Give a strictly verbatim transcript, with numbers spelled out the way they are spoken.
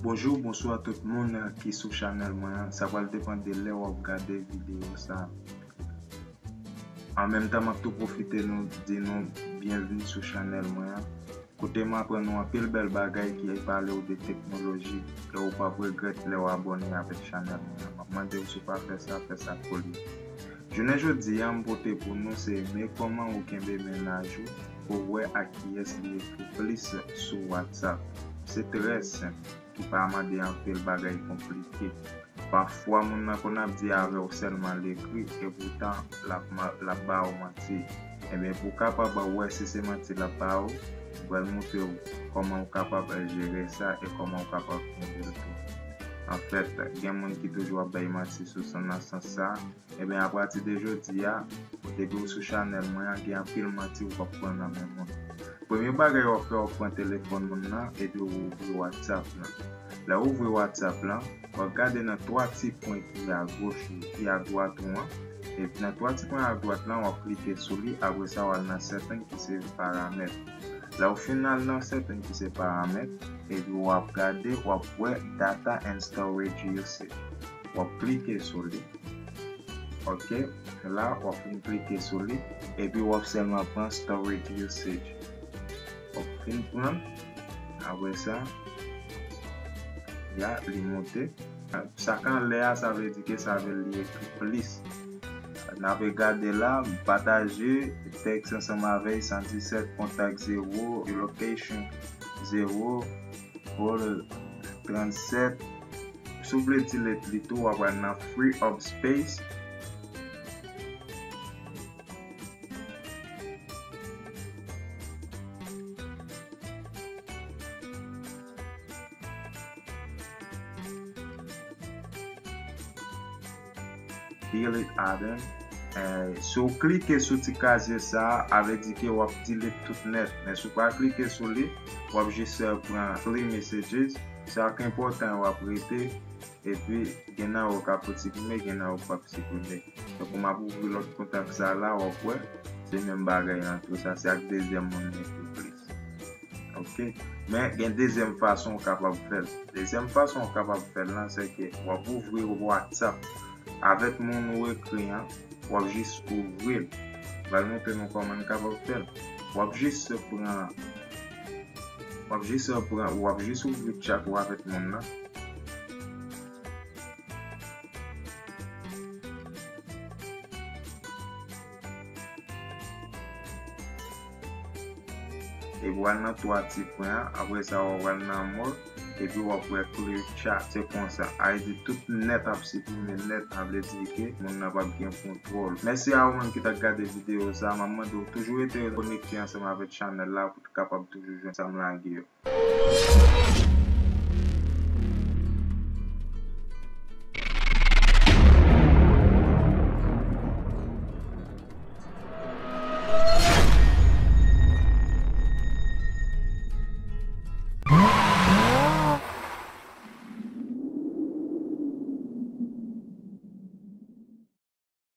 Bonjou, bonswa tout moun ki sou chanèl mwen an. Sa pral depann de lè w ap gade videyo sa. An menm tan, m ap tou pwofite nou di nou byenvni sou chanèl mwen an. Kote m aprann nou anpil bèl bagay ki pale w de teknoloji, e w p ap regrèt lè w abòne avèk chanèl mwen an. M ap mande w, si w pa fè sa, fè sa kounye a. Jounen jodi a, m pote pou nou se men kòman ou kenbe mennaj ou pou w wè ak kiyès li ekri plis sou WhatsApp. Se trè senp, ki pa mande anpil bagay konplike. Pafwa, moun nan konn ap di avè w sèlman l ekri, e poutan l ap ma-, l ap ba w manti. Ebyen, pou w kapab wè si se manti l ap ba w, m pral montre w kòman w kapab jere sa e kòman w kapab kenbe l tou. Anfèt, gen moun ki toujou ap bay manti sou sa, nan sans sa, Ebyen, apati de jodi a, depi w sou chanèl mwen an, gen anpil manti ou p ap pran nan men moun. Premye bagay w ap fè, w ap pran telefòn moun nan epi w ouvri WhatsApp lan. Lè w ouvri WhatsApp lan, w ap gade nan twa ti pwen ki agoch ou, ki adwat ou an. Epi nan twa ti pwen adwat lan, w ap klike sou li, apre sa w al nan setting ki se paramèt. Lè w fin al nan setting ki se paramèt, epi w ap gade, w ap wè data and storage usage. W ap klike sou li. Ok, la w ap vin klike sou li, epi w ap sèlman pran storage usage. W ap fin pran, apre sa, ya, li monte. Sa k anlè a, sa vle di ke sa vle li ekri plis. N ap gade la, pataje tèks ansanm avè l, san disèt, kontak zewo, location zewo, Pol trannsèt. Si w vle delete li tou, w ap al nan free up space. Delete item. Eh, si w klike sou ti kazye sa a, a vle di ke w ap delete tout nèt. Men si w pa klike sou li, w ap jis, eh, pran clear messages. Sa k enpòtan yo ap rete, epi gen nan yo k ap siprime, gen nan yo k p ap siprime. Donk, m ap ouvri lòt kontak sa la, w ap wè, se menm bagay lan tou. Sa se ak dezyèm moun li ekri plis. Ok? Men gen dezyèm fason w kapab fè l. Dezyèm fason w kapab fè l lan, se ke w ap ouvri WhatsApp avèk moun ou ekri an, w ap jis ouvri l. M pral montre nou kòman n kapab fè l. W ap jis pran, w ap jis pran, w ap jis ouvri chat ou avèk moun nan. Epi w al nan twa ti pwen an, apre sa w al nan more, epi w ap wè clear chat, se konsa. A vle di tout nèt ap siprime nèt, a vle di ke moun nan p ap gen kontwòl. Mèsi a ou menm ki t ap gade videyo sa, m ap mande w toujou rete konekte ansanm avèk chanèl la pou w kapab toujou jwenn sa m lage yo.